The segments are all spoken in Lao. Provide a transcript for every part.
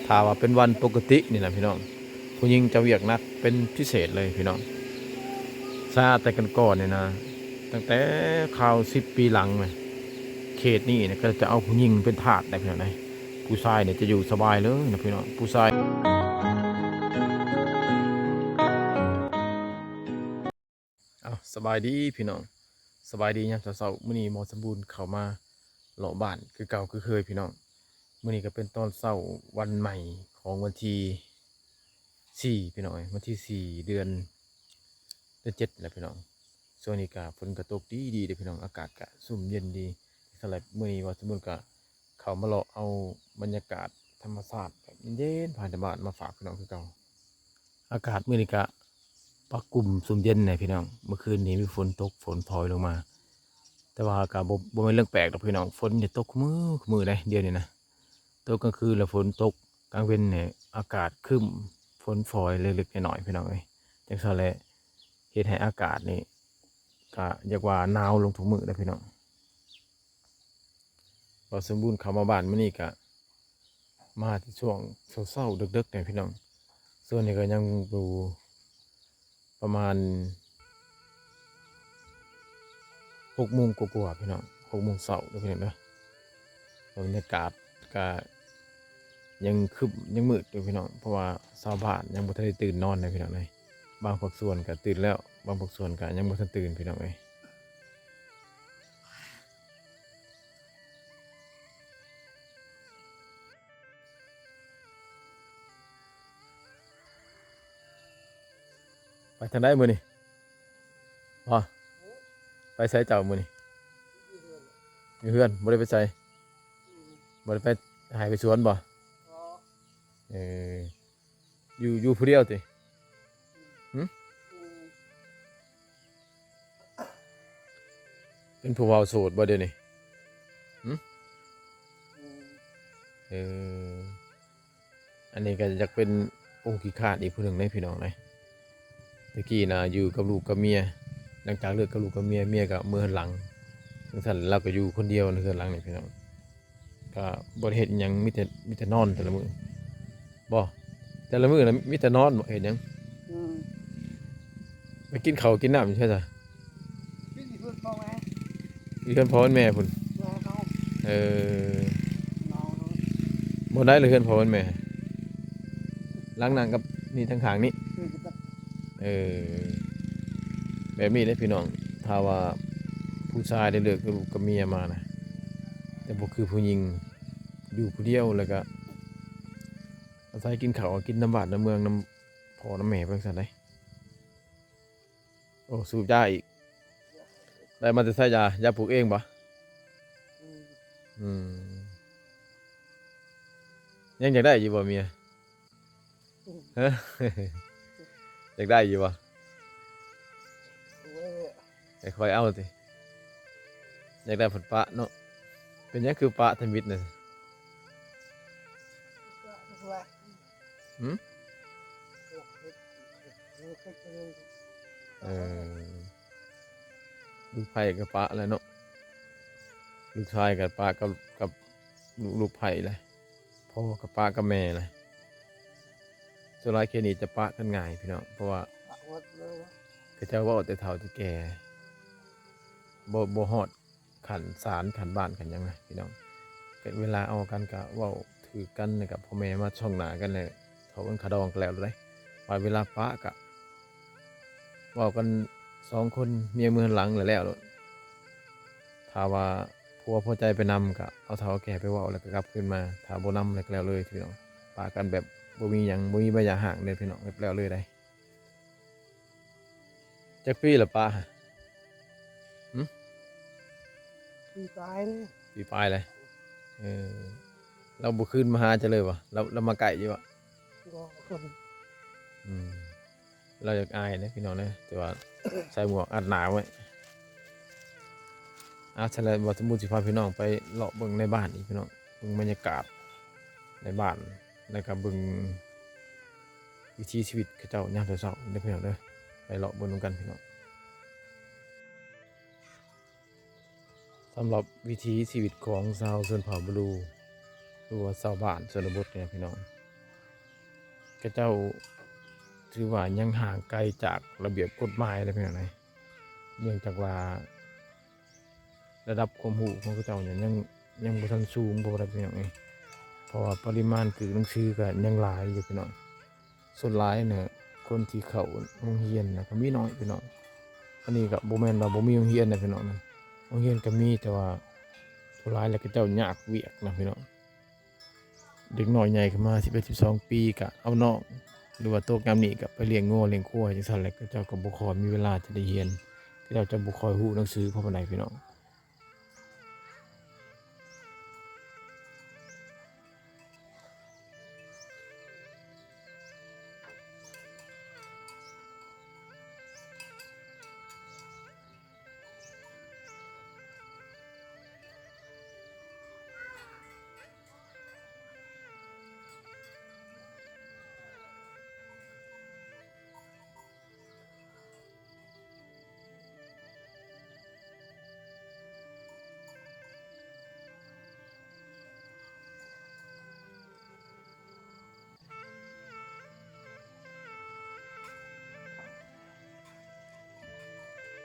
ຖ້າວ່າເປັນວັນປົກກະຕິນີ້ນະພີ່ນ້ອງ ຜູ້ຍິງຈະວຽກໜັກເປັນພິເສດເລີຍພີ່ນ້ອງ. ຊາແຕ່ກ່ອນໆນີ້ນະ ຕັ້ງແຕ່ຄາວສິບປີຫຼັງນະ ເຂດນີ້ນະ ເຂົາເຈົ້າເອົາຜູ້ຍິງເປັນທາດໄດ໋ພີ່ນ້ອງເອີຍ. ຜູ້ຊາຍນີ້ຈະຢູ່ສະບາຍເລີຍນະພີ່ນ້ອງ ຜູ້ຊາຍ. ເອົ້າ ສະບາຍດີພີ່ນ້ອງ ສະບາຍດີຍາມເຊົ້າໆ. ມື້ນີ້ໝໍສົມບູນເຂົ້າມາເລາະບ້ານຄືເກົ່າຄືເຄີຍພີ່ນ້ອງ. ມື້ນີ້ກໍເປັນຕອນເຊົ້າວັນໃໝ່ຂອງວັນທີສີ່ພີ່ນ້ອງເອີຍ ວັນທີສີ່ເດືອນ ເດືອນເຈັດແຫຼະພີ່ນ້ອງ. ຊ່ວງນີ້ກໍຝົນກໍຕົກດີໆເດ້ພີ່ນ້ອງ ອາກາດກໍຊຸ່ມເຢັນດີ. ສຳລັບມື້ນີ້ໝໍສົມບູນກໍເຂົ້າມາເລາະເອົາບັນຍາກາດທຳມະຊາດແບບເຢັນໆ ພາຍໃນບ້ານມາຝາກພີ່ນ້ອງຄືເກົ່າ. ອາກາດມື້ນີ້ກະປະກຸ່ມຊຸ່ມເຢັນແດ່ພີ່ນ້ອງ. ເມື່ອຄືນນີ້ມີຝົນຕົກ ຝົນຝອຍລົງມາ ແຕ່ວ່າກະບໍ່ ບໍ່ແມ່ນເລື່ອງແປກດອກພີ່ນ້ອງ. ຝົນນີ້ຕົກຄູ່ມື້ ຄູ່ມື້ເດ້ ດຽວນີ້ນະ. ຕົກກາງຄືນແລ້ວຝົນຕົກ ກາງເວັນນີ້ອາກາດຄຶ້ມ ຝົນຝອຍເລັກໆນ້ອຍໆ ພີ່ນ້ອງເອີຍ. ຈັ່ງຊັ້ນແຫຼະ ເຮັດໃຫ້ອາກາດນີ້ກະຢາກວ່າໜາວລົງທຸກມື້ເດ້ພີ່ນ້ອງ. ບ່າວສົມບູນເຂົ້າມາບ້ານມື້ນີ້ກະມາແຕ່ຊ່ວງເຊົ້າໆ ເດິກໆ ນີ້ພີ່ນ້ອງ. ຊ່ວງນີ້ກໍຍັງຢູ່ປະມານຫົກໂມງກວ່າໆ ພີ່ນ້ອງ ຫົກໂມງເຊົ້າເດີພີ່ນ້ອງເດີ. ບັນຍາກາດກະຍັງຄຶ້ມ ຍັງມືດຢູ່ພີ່ນ້ອງ ເພາະວ່າຊາວບ້ານຍັງບໍ່ທັນໄດ້ຕື່ນນອນເດ້ພີ່ນ້ອງເອີຍ. ບາງພາກສ່ວນກໍຕື່ນແລ້ວ ບາງພາກສ່ວນກໍຍັງບໍ່ທັນຕື່ນພີ່ນ້ອງເອີຍ. ໄປທາງໃດມື້ນີ້? ບໍ່ ໄປໃສເຈົ້າມື້ນີ້? ຢູ່ເຮືອນ ບໍ່ໄດ້ໄປໃສ? ບໍ່ໄດ້ໄປໄຮ່ໄປສວນບໍ່? ເອີ ຢູ່ ຢູ່ຜູ້ດຽວຕິ? ຫື? ເປັນຜູ້ບ່າວໂສດບໍ່ດຽວນີ້? ຫື? ເອີ ອັນນີ້ກໍຢາກເປັນອົງຂີ້ຄ້ານອີກຜູ້ໜຶ່ງເດ້ພີ່ນ້ອງເອີຍ. ແຕ່ກີ້ນະຢູ່ກັບລູກກັບເມຍ ຫຼັງຈາກເລີກກັບລູກກັບເມຍ ເມຍກໍເມືອເຮືອນຫຼັງ ຈັ່ງຊັ້ນລາວກໍຢູ່ຄົນດຽວໃນເຮືອນຫຼັງນີ້ພີ່ນ້ອງ. ກໍບໍ່ໄດ້ເຮັດຫຍັງ ມີແຕ່ ມີແຕ່ນອນແຕ່ລະມື້. ບໍ່ ແຕ່ລະມື້ນະມີແຕ່ນອນບໍ່ ເຮັດຫຍັງ? ອືມ ໄປກິນເຂົ້າກິນນ້ຳຢູ່ໃສຊະ? ຢູ່ເຮືອນພໍ່ແມ່ ຢູ່ເຮືອນພໍ່ແມ່ພຸ້ນ. ເອີ ບ່ອນໃດລະເຮືອນພໍ່ເຮືອນແມ່? ຫຼັງນັ້ນກັບນີ້ທາງຂ້າງນີ້. ເອີ ແບບນີ້ເດ້ພີ່ນ້ອງ ຖ້າວ່າຜູ້ຊາຍໄດ້ເລີກກັບລູກກັບເມຍມານະ ແຕ່ບໍ່ຄືຜູ້ຍິງ ຢູ່ຜູ້ດຽວ ແລ້ວກະອາໄສກິນເຂົ້າກິນນຳບ້ານນຳເມືອງ ນຳພໍ່ນຳແມ່ ເປັນຈັ່ງຊັ້ນໃດ. ໂອ້ ສູບຢາອີກ ໄດ້ມາແຕ່ໃສຢາ? ຢາປູກເອງບໍ່? ອືມ ອືມ ຍັງຢາກໄດ້ຢູ່ບໍ່ເມຍ? ຮະ ຢາກໄດ້ຢູ່ບໍ່? ໃຫ້ຂ້ອຍເອົາຕິ ຢາກໄດ້ພັດປະເນາະ. ເປັນຫຍັງຄືປະທຳອິດນະ? ຫື? ເອີ ລູກໃພ້ກໍປະແລ້ວເນາະ ລູກຊາຍກໍປະກັບ ກັບລູກໃພ້ແຫຼະ ພໍ່ກໍປະກັບແມ່ແຫຼະ. ສ່ວນຫຼາຍເຂດນີ້ຈະປະກັນງ່າຍພີ່ນ້ອງ ເພາະວ່າເຂົາເຈົ້າເວົ້າແຕ່ເຖົ້າແຕ່ແກ່ ບໍ່ ບໍ່ຮອດຂັ້ນສານ ຂັ້ນບ້ານ ຂັ້ນຫຍັງນະພີ່ນ້ອງ. ເວລາເອົາກັນກະເວົ້າຖືກກັນ ແລ້ວກະພໍ່ແມ່ມາສ່ອງໜ້າກັນ ແລ້ວເທົ່າເງິນຄ່າດອງກະແລ້ວເລີຍ. ບາດເວລາປະກະເວົ້າກັນສອງຄົນ ເມຍເມືອນຫຼັງ ແລ້ວແລ້ວໂລດ. ຖ້າວ່າຜົວພໍໃຈໄປນຳ ກະເອົາເຖົ້າເອົາແກ່ໄປເວົ້າ ແລ້ວກະກັບຄືນມາ. ຖ້າບໍ່ນຳ ແລ້ວກະແລ້ວເລີຍພີ່ນ້ອງ. ປະກັນແບບບໍ່ມີຫຍັງ ບໍ່ມີໃບຢ່າຮ້າງເດ້ພີ່ນ້ອງ ແລ້ວເລີຍໄດ໋. ຈັກປີລະປະຫະ? ຫຶ? ປີປາຍເລີຍ. ປີປາຍເລີຍ. ເອີ ລາວບໍ່ຄືນມາຫາເຈົ້າເລີຍບໍ່? ລາວ ລາວມາໃກ້ຢູ່ບໍ່? ບໍ່. ອືມ ລາວຢາກອາຍເດ້ພີ່ນ້ອງເດີ ແຕ່ວ່າໃສ່ໝວກອັດໜ້າໄວ້. ອ່າ ຊັ້ນແລ້ວ ບ່າວສົມບູນຊິພາພີ່ນ້ອງໄປເລາະເບິ່ງໃນບ້ານອີກພີ່ນ້ອງ ເບິ່ງບັນຍາກາດໃນບ້ານ ແລ້ວກະເບິ່ງວິຖີຊີວິດເຂົາເຈົ້າຍາມເຊົ້າໆເດີພີ່ນ້ອງເດີ. ໄປເລາະເບິ່ງນຳກັນພີ່ນ້ອງ. ສຳລັບວິຖີຊີວິດຂອງຊາວຊົນເຜົ່າບລູ ຫຼືວ່າຊາວບ້ານຊົນນະບົດນີ້ນະພີ່ນ້ອງ, ເຂົາເຈົ້າຖືວ່າຍັງຫ່າງໄກຈາກລະບຽບກົດໝາຍເດ້ພີ່ນ້ອງເອີຍ. ເນື່ອງຈາກວ່າ ລະດັບຄວາມຮູ້ຂອງເຂົາເຈົ້ານີ້ຍັງ ຍັງບໍ່ທັນສູງພໍເດ້ພີ່ນ້ອງເອີຍ, ເພາະວ່າປະລິມານຕົວໜັງສືກໍຍັງຫຼາຍຢູ່ພີ່ນ້ອງ. ສ່ວນຫຼາຍນະ ຄົນທີ່ເຂົ້າໂຮງຮຽນນະກໍມີໜ້ອຍພີ່ນ້ອງ. ອັນນີ້ກໍບໍ່ແມ່ນວ່າບໍ່ມີໂຮງຮຽນນະພີ່ນ້ອງນະ, ໂຮງຮຽນກໍມີ ແຕ່ວ່າສ່ວນຫຼາຍແລ້ວເຂົາເຈົ້າຍາກວຽກນະພີ່ນ້ອງ. ເດັກນ້ອຍໃຫຍ່ຂຶ້ນມາສິບເອັດ ສິບສອງປີກໍເອົານ້ອງ ຫຼືວ່າຕົກຍາມນີ້ກໍໄປລ້ຽງງົວລ້ຽງຄວາຍ ຈັ່ງຊັ້ນແຫຼະ, ເຂົາເຈົ້າກໍບໍ່ຄ່ອຍມີເວລາຈະໄດ້ຮຽນ, ເຂົາເຈົ້າຈະບໍ່ຄ່ອຍຮູ້ໜັງສືພໍປານໃດພີ່ນ້ອງ.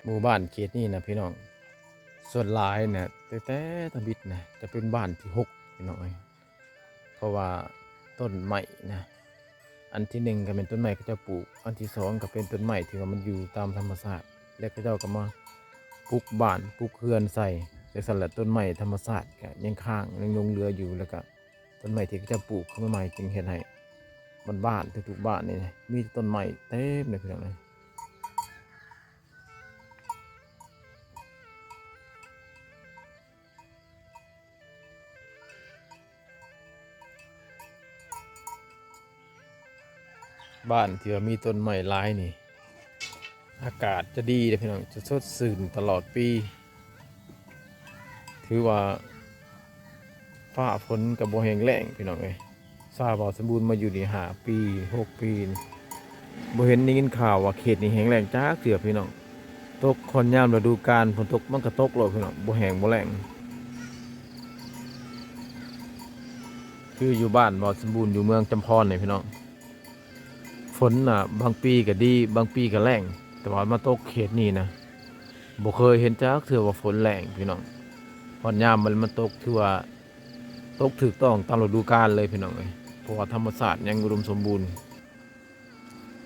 ໝູ່ບ້ານເຂດນີ້ນະພີ່ນ້ອງ, ສ່ວນຫຼາຍນະ ຕັ້ງແຕ່ທຳອິດນະ ຈະເປັນບ້ານທີຫົກພີ່ນ້ອງເອີຍ. ເພາະວ່າຕົ້ນໄມ້ນະ ອັນທີໜຶ່ງກໍແມ່ນຕົ້ນໄມ້ເຂົາເຈົ້າປູກ, ອັນທີສອງກໍເປັນຕົ້ນໄມ້ທີ່ວ່າມັນຢູ່ຕາມທຳມະຊາດ ແລະ ເຂົາເຈົ້າກໍມາປຸກບ້ານ ປຸກເຮືອນໃສ່ ຈັ່ງຊັ້ນແຫຼະ. ຕົ້ນໄມ້ທຳມະຊາດກໍຍັງຄ້າງ ຍັງຫຼົງເຫຼືອຢູ່, ແລ້ວກໍ ຕົ້ນໄມ້ທີ່ເຂົາເຈົ້າປູກຂຶ້ນມາໃໝ່ ຈຶ່ງເຮັດໃຫ້ບ້ານໆ ທຸກໆບ້ານນີ້ນະ ມີແຕ່ຕົ້ນໄມ້ເຕັມເລີຍພີ່ນ້ອງເອີຍ. ບ້ານທີ່ວ່າມີຕົ້ນໄມ້ຫຼາຍນີ້ ອາກາດຈະດີເດ້ພີ່ນ້ອງ, ຈະສົດຊື່ນຕະຫຼອດປີ. ຖືວ່າຟ້າຝົນກໍບໍ່ແຫ້ງແລ້ງພີ່ນ້ອງເອີຍ. ຊາວເຜົ່າສົມບູນມາຢູ່ນີ້ຫ້າປີ ຫົກປີນີ້ ບໍ່ເຫັນໄດ້ຍິນຂ່າວວ່າເຂດນີ້ແຫ້ງແລ້ງຈັກເທື່ອພີ່ນ້ອງ. ຕົກຮອດຍາມລະດູການຝົນຕົກ ມັນກໍຕົກໂລດພີ່ນ້ອງ, ບໍ່ແຫ້ງບໍ່ແລ້ງ. ຄືຢູ່ບ້ານເຜົ່າສົມບູນ ຢູ່ເມືອງຈຳພອນນີ້ພີ່ນ້ອງ, ຝົນນະບາງປີກໍດີ ບາງປີກໍແລ້ງ, ແຕ່ວ່າມາຕົກເຂດນີ້ນະ ບໍ່ເຄີຍເຫັນຈັກເທື່ອວ່າຝົນແລ້ງພີ່ນ້ອງ. ຮອດຍາມມັນ ມັນຕົກ ຖືວ່າຕົກຖືກຕ້ອງຕາມລະດູການເລີຍພີ່ນ້ອງເອີຍ, ເພາະວ່າທຳມະຊາດຍັງອຸດົມສົມບູນ.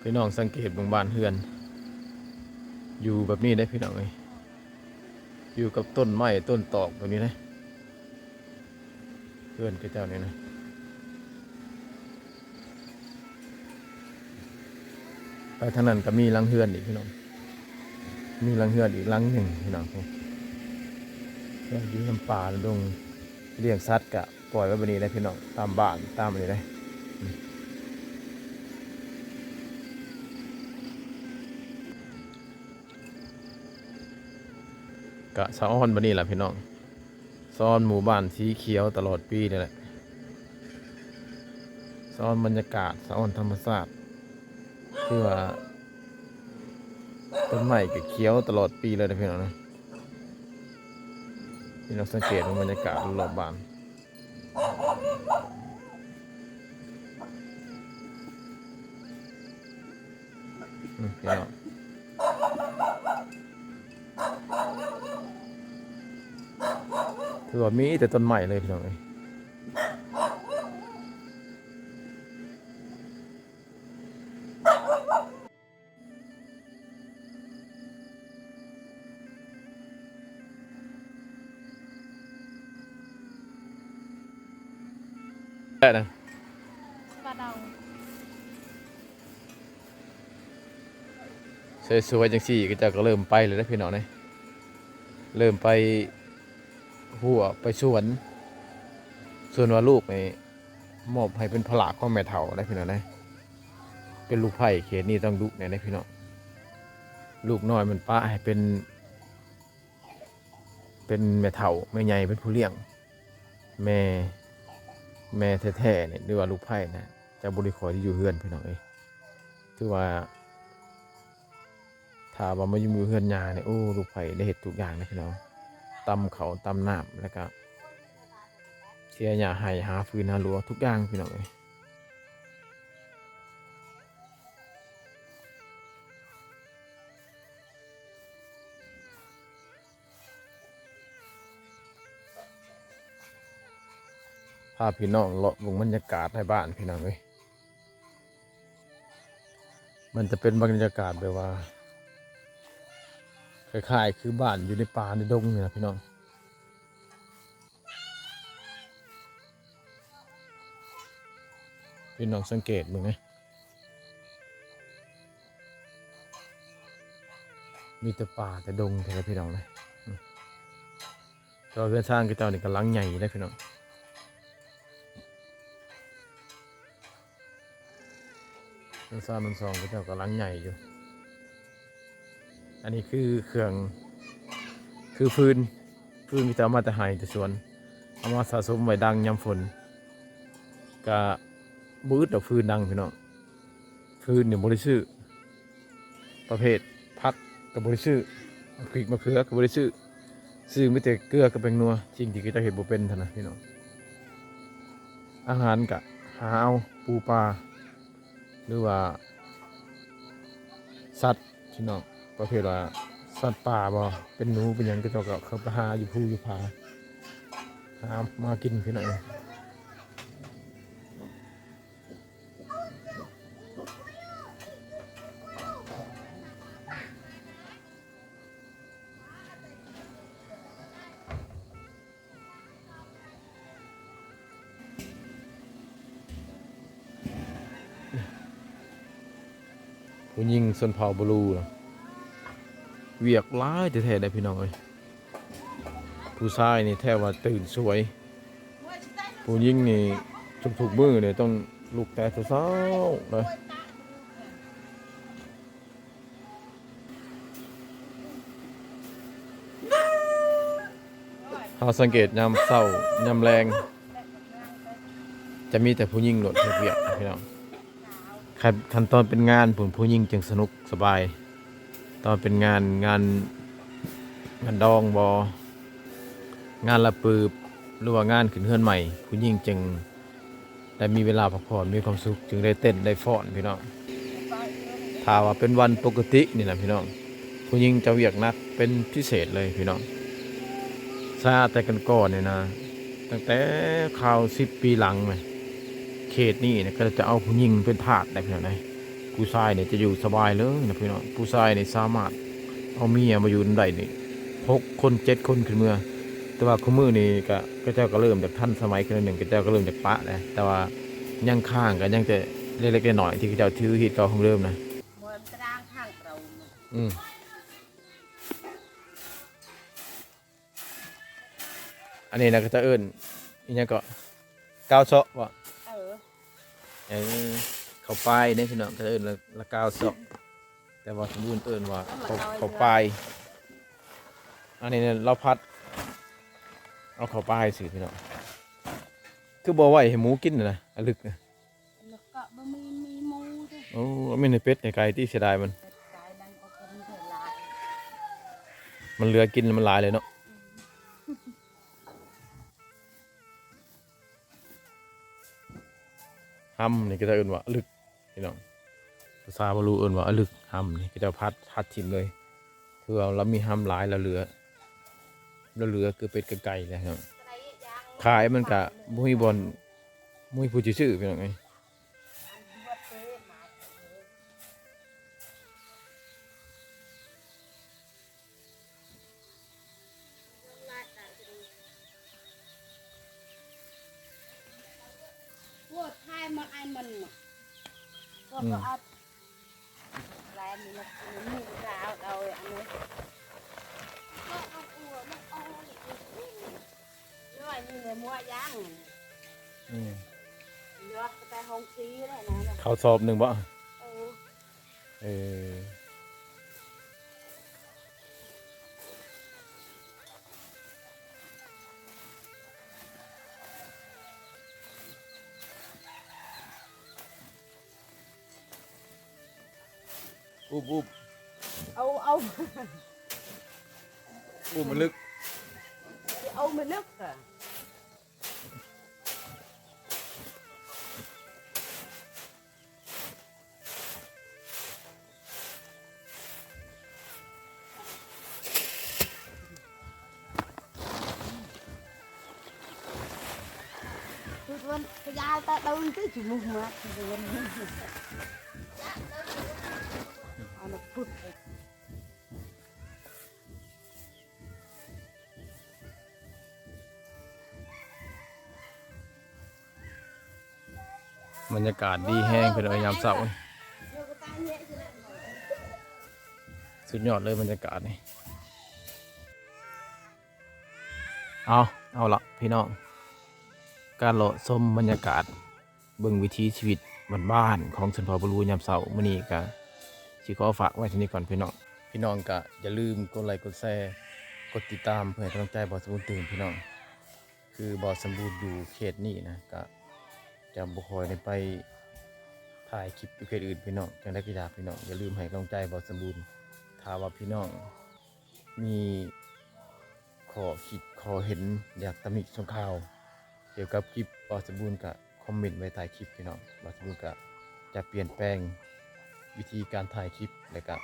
ພີ່ນ້ອງສັງເກດເບິ່ງບ້ານເຮືອນ ຢູ່ແບບນີ້ເດ້ພີ່ນ້ອງເອີຍ, ຢູ່ກັບຕົ້ນໄມ້ຕົ້ນຕອກແບບນີ້ເດ້. ເຮືອນເຂົາເຈົ້ານີ້ນະ ໄປທາງນັ້ນກໍມີຫຼັງເຮືອນອີກພີ່ນ້ອງ, ມີຫຼັງເຮືອນອີກຫຼັງໜຶ່ງພີ່ນ້ອງ. ເຮືອນຢູ່ນຳປ່ານຳດົງ, ລ້ຽງສັດກະປ່ອຍໄວ້ແບບນີ້ແຫຼະພີ່ນ້ອງ, ຕາມບ້ານຕາມນີ້ເດ້. ກະສະອອນບາດນີ້ລະພີ່ນ້ອງ, ສະອອນໝູ່ບ້ານສີຂຽວຕະຫຼອດປີນີ້ແຫຼະ, ສະອອນບັນຍາກາດ ສະອອນທຳມະຊາດ. ຄືວ່າຕົ້ນໄມ້ກະຂຽວຕະຫຼອດປີເລີຍນະພີ່ນ້ອງນະ. ພີ່ນ້ອງສັງເກດເບິ່ງບັນຍາກາດລອບບ້ານ. ອືມ ພີ່ນ້ອງ ຖືວ່າມີແຕ່ຕົ້ນໄມ້ເລີຍພີ່ນ້ອງເອີຍ. ໄດ້ນະ ປາດາວ ສວຍໆ ຈັ່ງຊີ້ ເຂົາເຈົ້າກໍເລີ່ມໄປແລ້ວເດ້ພີ່ນ້ອງເອີຍ, ເລີ່ມໄປຮົ້ວ ໄປສວນ. ສ່ວນວ່າລູກນີ້ ມອບໃຫ້ເປັນພາລະຂອງແມ່ເຖົ້າໄດ໋ພີ່ນ້ອງເອີຍ, ເປັນລູກໃພ້ເຂດນີ້ຕ້ອງດຸແນ່ເດ້ພີ່ນ້ອງ. ລູກນ້ອຍມັນປະໃຫ້ເປັນ ເປັນແມ່ເຖົ້າແມ່ໃຫຍ່ເປັນຜູ້ລ້ຽງ, ແມ່ ແມ່ແທ້ໆນີ້ ຫຼືວ່າລູກໃພ້ນະ ຈະບໍ່ໄດ້ຄ່ອຍໄດ້ຢູ່ເຮືອນພີ່ນ້ອງເອີຍ. ຖືວ່າ ຖ້າວ່າມາຢູ່ເຮືອນຍ່ານີ້ ໂອ້ ລູກໃພ້ໄດ້ເຮັດທຸກຢ່າງເດ້ພີ່ນ້ອງ, ຕຳເຂົ້າຕຳນ້ຳ ແລ້ວກະເສຍຫຍ້າໄຮ່ ຫາຟືນຫາລົວ ທຸກຢ່າງພີ່ນ້ອງເອີຍ. ພາພີ່ນ້ອງເລາະເບິ່ງບັນຍາກາດໃນບ້ານພີ່ນ້ອງເອີຍ. ມັນຈະເປັນບັນຍາກາດແບບວ່າ ຄ້າຍໆຄືບ້ານຢູ່ໃນປ່າໃນດົງນີ້ລະພີ່ນ້ອງ. ພີ່ນ້ອງສັງເກດເບິ່ງເດ້ ມີແຕ່ປ່າແຕ່ດົງແທ້ພີ່ນ້ອງເອີຍ. ແຕ່ວ່າເຮືອນຊານເຂົາເຈົ້ານີ້ກຳລັງໃຫຍ່ເດ້ພີ່ນ້ອງ. ເຮືອນຊານນຳສອງເຂົາເຈົ້າກຳລັງໃຫຍ່ຢູ່. ອັນນີ້ຄືເຄື່ອງ ຄືຟືນ ຟືນທີ່ເຈົ້າເອົາມາແຕ່ໄຮ່ແຕ່ສວນ ເອົາມາສະສົມໄວ້ດັງຍາມຝົນ ກະບໍ່ອຶດດອກຟືນດັງພີ່ນ້ອງ. ຟືນນີ້ບໍ່ໄດ້ຊື້ ປະເພດຜັກກໍບໍ່ໄດ້ຊື້ ໝາກພິກໝາກເຂືອກໍບໍ່ໄດ້ຊື້ ຊື້ມີແຕ່ເກືອກັບແປ້ງນົວ ສິ່ງທີ່ເຂົາເຈົ້າເຮັດບໍ່ເປັນເທົ່ານັ້ນພີ່ນ້ອງ. ອາຫານກະຫາເອົາ ປູປາ ຫຼືວ່າສັດພີ່ນ້ອງ ປະເພດວ່າສັດປ່າບໍ ເປັນໜູເປັນຫຍັງ ເຂົາເຈົ້າກໍເຂົ້າໄປຫາຢູ່ພູຢູ່ຜາ ຫາມາກິນພີ່ນ້ອງ. ຜູ້ຍິງຊົນເຜົ່າບລູນະ ວຽກຫຼາຍແທ້ໆເດ້ພີ່ນ້ອງເອີຍ. ຜູ້ຊາຍນີ້ແທ້ວ່າຕື່ນສວຍ ຜູ້ຍິງນີ້ທຸກໆມື້ນີ້ຕ້ອງລຸກແຕ່ເຊົ້າໆເດ້. ເຮົາສັງເກດຍາມເຊົ້າຍາມແລງ ຈະມີແຕ່ຜູ້ຍິງໂລດເຮັດວຽກພີ່ນ້ອງ. ຄັນ ຄັນຕອນເປັນງານພຸ້ນ ຜູ້ຍິງຈຶ່ງສະໜຸກສະບາຍ. ຕອນເປັນງານ ງານ ງານດອງບໍ ງານລະປືບ ຫຼືວ່າງານຂຶ້ນເຮືອນໃໝ່ ຜູ້ຍິງຈຶ່ງ ໄດ້ມີເວລາພັກຜ່ອນ ມີຄວາມສຸກ ຈຶ່ງໄດ້ເຕັ້ນໄດ້ຟ້ອນພີ່ນ້ອງ. ຖ້າວ່າເປັນວັນປົກກະຕິນີ້ນະພີ່ນ້ອງ ຜູ້ຍິງຈະວຽກໜັກເປັນພິເສດເລີຍພີ່ນ້ອງ. ຊາແຕ່ກ່ອນໆນີ້ນະ ຕັ້ງແຕ່ຄາວສິບປີຫຼັງນະ ເຂດນີ້ນະ ເຂົາເຈົ້າຈະເອົາຜູ້ຍິງເປັນທາດໄດ້ພີ່ນ້ອງເອີຍ. ຜູ້ຊາຍນີ້ຈະຢູ່ສະບາຍເລີຍນະພີ່ນ້ອງ ຜູ້ຊາຍນີ້ສາມາດເອົາເມຍມາຢູ່ນຳໄດ້ນີ້ ຫົກຄົນເຈັດຄົນຂຶ້ນເມືອ. ແຕ່ວ່າຄຸມື້ນີ້ກະ ເຂົາເຈົ້າກະເລີ່ມຈາກທັນສະໄໝຂຶ້ນໜ້ອຍໜຶ່ງ ເຂົາເຈົ້າກະເລີ່ມຈາກປະແລ້ວ ແຕ່ວ່າຍັງຄ້າງກະຍັງແຕ່ເລັກໆນ້ອຍໆ ທີ່ເຂົາເຈົ້າຖືຮີດເກົ່າຄົງເດີມນະ. ອືມ ອັນນີ້ນະ ເຂົາເຈົ້າເອີ້ນອີ່ຫຍັງເກາະ ກາວເຊາະບໍ? ເອີ ເອີ ເຂົ້າປາຍເດ້ພີ່ນ້ອງ ເຂົາເອີ້ນລະ ລະກາວເຊາະ ແຕ່ວ່າສົມບູນເອີ້ນວ່າເຂົ້າ ເຂົ້າປາຍ. ອັນນີ້ລາວຜັດເອົາເຂົ້າປາຍຊື່ພີ່ນ້ອງ ຄືບໍ່ໄວ້ໃຫ້ໝູກິນນະ ອະລຶກນະ. ແລ້ວກໍບໍ່ມີ ມີໝູເດ້. ໂອ້ ແມ່ນໃຫ້ເປັດໃຫ້ໄກ່ຕິ ເສຍດາຍມັນ ເປັດໄກ່ນັ້ນກໍກິນໄດ້ຫຼາຍ ມັນເຫຼືອກິນມັນຫຼາຍເລີຍເນາະ. ອືມ ຮຳນີ້ເຂົາເຈົ້າເອີ້ນວ່າອະລຶກພີ່ນ້ອງ ພາສາບາລູເອີ້ນວ່າອະລຶກ. ຮຳນີ້ເຂົາເຈົ້າພັດ ພັດຖິ້ມເລີຍ ຄືວ່າລາວມີຮຳຫຼາຍ ລາວເຫຼືອ ລາວເຫຼືອຄືເປັດກັບໄກ່ແຫຼະເນາະ. ຂາຍມັນກະບໍ່ມີບ່ອນ ບໍ່ມີຜູ້ຊິຊື້ພີ່ນ້ອງເອີຍ. ໂອ້ ຖ່າຍມາໄອ້ມັນ ອືມ ແລະ ມີ ມີກາວເອົາອັນນີ້ ນ້ອຍນີ້ແຫຼະ ມົວຢ່າງ ອືມ ເຫຼືອແຕ່ຫ້ອງຊີແຫຼະນະ ເຂົ້າສອບໜຶ່ງບໍ? ເອີ ເອີ ອຸບ ອຸບ ເອົາ ເອົາ ອຸບມັນເລິກ. Âu mà nước à. ບັນຍາກາດດີແຮງ ເພິ່ນວ່າຍາມເຊົ້າ ສຸດຍອດເລີຍບັນຍາກາດນີ້. ເອົາ ເອົາລະພີ່ນ້ອງ ການເລາະຊົມບັນຍາກາດ ເບິ່ງວິຖີຊີວິດບ້ານໆຂອງຊົນເຜົ່າບາລູຍາມເຊົ້າມື້ນີ້ ກະຊິຂໍຝາກໄວ້ເທົ່ານີ້ກ່ອນພີ່ນ້ອງ. ພີ່ນ້ອງກະຢ່າລືມກົດໄລກ໌ ກົດແຊ ກົດຕິດຕາມ ເພື່ອໃຫ້ກຳລັງໃຈບ່າວສະບູນຕື່ມພີ່ນ້ອງ. ຄືບ່າວສະບູນຢູ່ເຂດນີ້ນະ ກະຈະບໍ່ຄ່ອຍໄດ້ໄປຖ່າຍຄລິບຢູ່ເຂດອື່ນພີ່ນ້ອງ. ຈັ່ງໃດກໍຕາມພີ່ນ້ອງ ຢ່າລືມໃຫ້ກຳລັງໃຈບ່າວສະບູນ. ຖ້າວ່າພີ່ນ້ອງມີ ຂໍ້ຄິດຂໍ້ເຫັນ ຢາກຕຳໜິຊົງຂ່າວກ່ຽວກັບຄລິບບ່າວສະບູນ ກະຄອມເມັນໄວ້ໃຕ້ຄລິບພີ່ນ້ອງ. ບ່າວສະບູນກະຈະປ່ຽນແປງວິທີການຖ່າຍຄລິບ ແລະກະ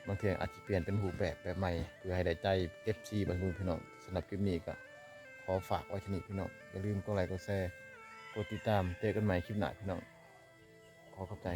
ບາງເທື່ອອາດຈະປ່ຽນເປັນຮູບແບບ ແບບໃໝ່ ເພື່ອໃຫ້ໄດ້ໃຈເອັຟຊີບ່າວສະບູນພີ່ນ້ອງ. ສຳລັບຄລິບນີ້ກະຂໍຝາກໄວ້ເທົ່ານີ້ພີ່ນ້ອງ. ຢ່າລືມກົດໄລກ໌ ກົດແຊ ກົດຕິດຕາມ. ເຈີກັນໃໝ່ຄລິບໜ້າພີ່ນ້ອງ. ຂໍຂອບໃຈ.